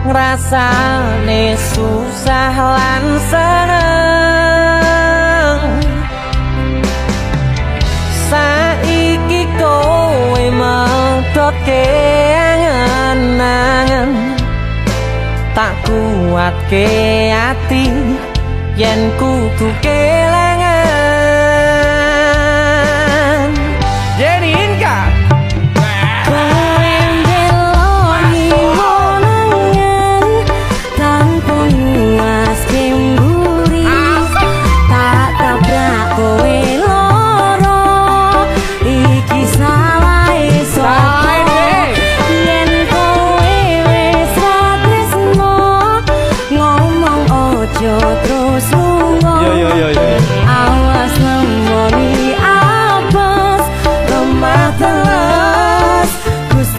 Ngrasane susah lan seneng. Saiki kowe medhotke angen-angen. Tak kuatke ati yen kudu kelangan.